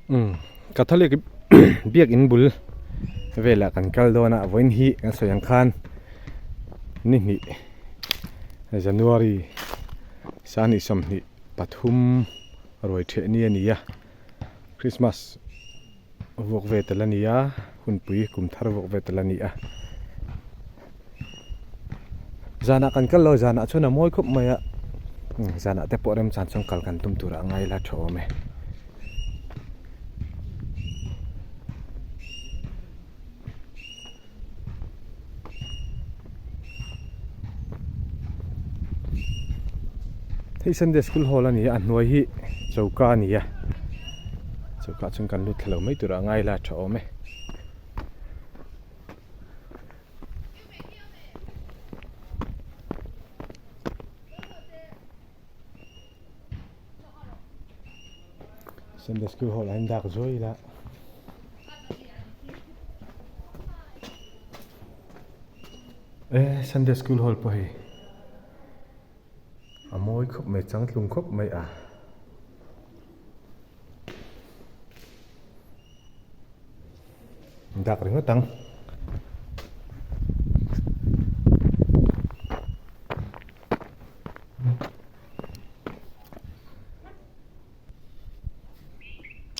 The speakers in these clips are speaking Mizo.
Umm Catholic biakin bul velah kan kal dawn a vawiin hi kan sawi ang khan ni hnih January sangni 23 ruai theh ni a ni a Christmas vuak ve tel a ni a hunpui kum thar vuak ve tel a ni a zanah kan kal lo zanah chuan a mawi khawp mai a zanah te pawh remchan chuan kal kan tum turah a ngai la tha awm e. Hei Sunday school hall a ni a a hnuai hi choka a ni a choka ah chuan kan lut thla lo mai turah a ngai la tha awm e. Sunday school hall ah hian dak zuai ila. Eh Sunday school hall pawh hei a mawi khawp mai changtlung khawp mai a. Dak ringawt ang.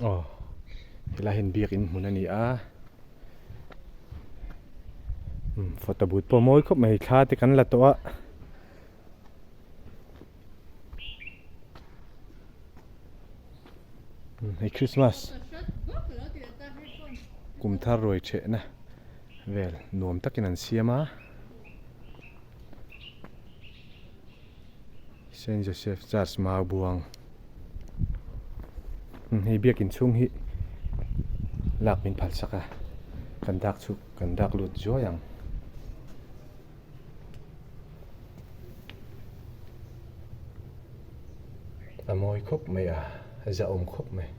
Aw helai hian biakin hmun a ni a umm photo booth pawh mawi khawp mai thla te kan la tawh a. Hei Christmas kum thar ruai thehna vel nuam takin an siam a. Saint Joseph Church Maubuang hei biakin chhung hi lak min phal sak a kan dak chhuk kan dak lut zuai ang. A mawi khawp mai a zahawm khawp mai.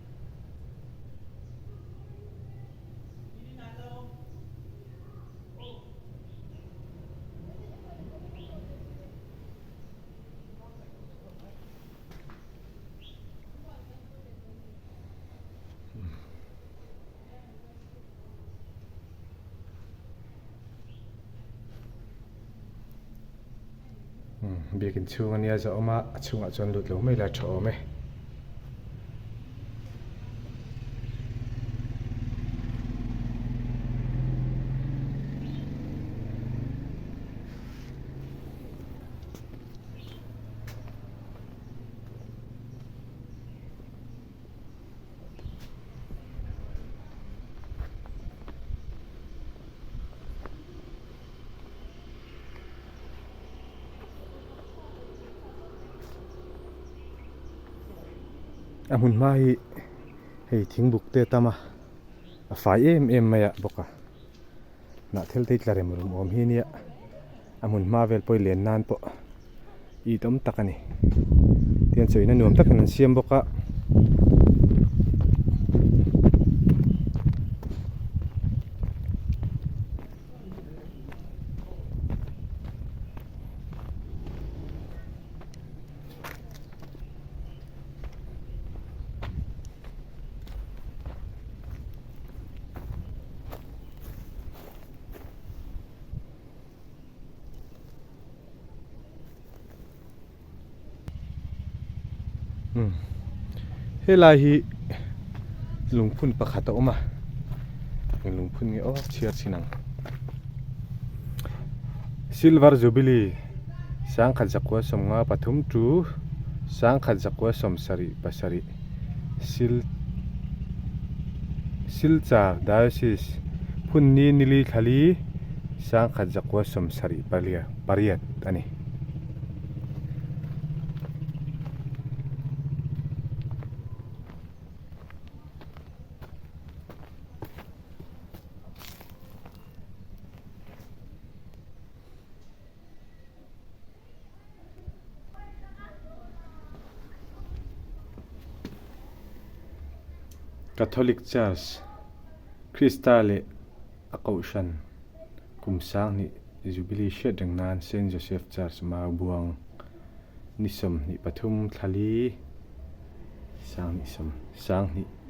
Biakin chhung ania za awm a a chhungah chuan lut lo mai la tha awm e. A hmun hma hi hei thingbuk te a tam a a fai em em mai a bawk a hnah thil te hi tla rem rum awm hi ania a hmun hma vel pawh hi len nan pawh it awm tak a ni tihian chawina nuam takin an siam bawk a. Helai hi lungphun pakhat a awm a eng lungphun nge aw chhiar chhin ang silver jubilee sangkhat zakua 53 to sangkhat zakua 77 sil silchar diocese phun ni nili thlali 1978 a ni. Catholic Church, Krista leh a kohhran kum 2000 Jubilee hriat reng nan Saint Joseph Church Maubuang ni 23 thlali 20 20.